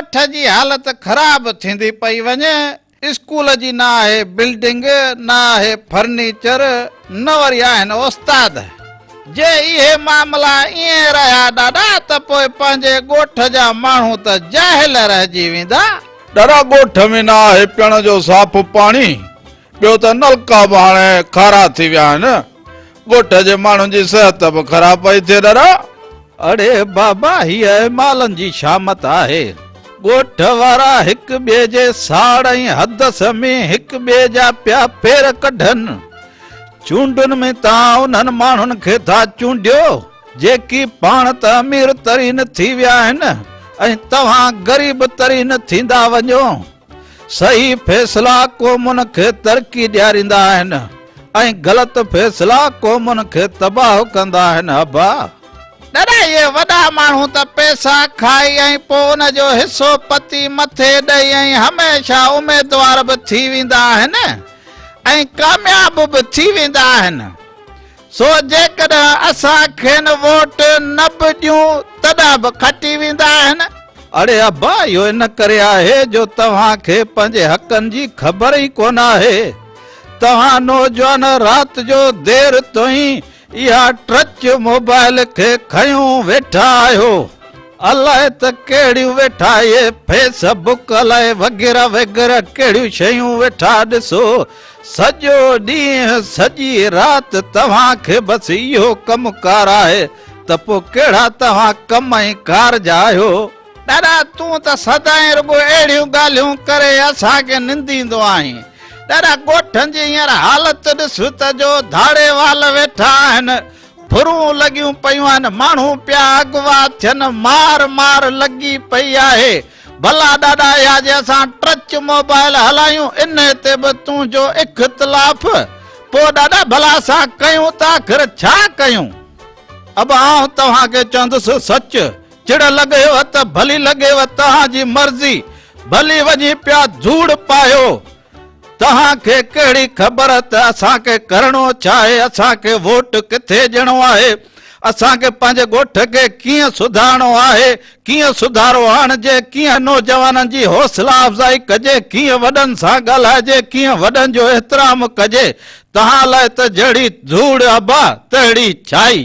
ڳوٺ جي حالت خراب ٿيندي پئي وڃي. اسڪول جي نه آهي بلڊنگ، نه آهي فرنيچر، نه وري آهن استاد. جي اهي معاملا ائين رهيا ڏاڏا ته پوء پنهنجي ڳوٺ جا ماڻهو ته جاهل رهجي ويندا. ڏاڏا ڳوٺ ۾ نه آهي پيئڻ جو صاف پاڻي، ٻيو ته نلڪا به هاڻي کارا ٿي ويا آهن. ڳوٺ جي ماڻهن جي صحت به خراب پئي ٿئي ڏاڏا. اڙي بابا هيء اعمالن جي شامت آهي. ڳوٺ وارا هڪ ٻئي جي ساڙ ۽ حدس ۾ هڪ ٻئي جا پيا پير ڪڍن. چونڊن ۾ توهان انهن ماڻهن کي ٿا چونڊيو، جيڪي پاڻ ته امير ترين ٿي ويا آهن ۽ توهان غريب ترين ٿيندا وڃو. صحيح فيصلا قومن کي ترقي ڏياريندا آهن ۽ غلط فيصلا قومن کي تباهه ڪندا آهن ابا. ڏاڏا اهي وڏا ماڻهو ته پئسا کائي ۽ پوء ان جو حصو پتي مٿي ڏئي ۽ هميشه اميدوار به ٿي ويندا آهن ۽ ڪامياب به ٿي ويندا آهن. سو جيڪڏهن اسان کين ووٽ نه به ڏيون تڏهن به کٽي ويندا آهن. اڙي ابا اهو ان ڪري آهي جو توهان کي پنهنجي حقن جي خبر ئي ڪونه آهي. توهان نوجوان رات جو دير تائين اها ٽچ موبائل کي کنيو ويٺا آهيو. الائي ته ڪهڙيون ويٺا اهي فيس بڪ الائي وغيره وغيره ڪهڙيون شيون ويٺا ڏسو. سڄو ڏينهن سڄي رات توهان کي بس اهو ڪم ڪار آهي ته پوء ڪهڙا توهان ڪم ۽ ڪار جا آهيو. ڏاڏا تون ته سدائين رڳو اهڙيون ڳالهيون ڪري اسان کي ننديندو آهين. ڏاڏا ڳوٺن جي هينئر حالت ڏس ته جو ڌاڙيوال ويٺا آهن، ڦرون لڳيون پيون آهن، ماڻهو پيا اغوا ٿين، مار مار لڳي پئي آهي. ڀلا ڏاڏا اها جي اسان ٽچ موبائل هلايون انهي تي به تنهنجو اختلاف؟ پوء ڏاڏا ڀلا اسان ڪيون ته آخر ڇا ڪيون؟ ابا آئون توهان کي چوندس سچ، چڙ لڳيو ته ڀلي لڳيو توهان جي مرضي، ڀلي وڃي پيا ڌوڙ پايو. توهان کي ڪهڙي خبر ته اسان کي ڪرڻو ڇا آهي، اسان کي ووٽ ڪٿي ڏيڻو آهي، اسان کي پنهنجي ڳوٺ کي ڪيئن سڌارڻو آهي، ڪيئن سڌارو آڻجي، ڪيئن نوجوانن جي حوصلا افزائي ڪجي، ڪيئن وڏن سان ڳالهائجي، ڪيئن وڏن جو احترام ڪجي، توهان لاء ته جهڙي ڌوڙ ابا تهڙي ڇائي.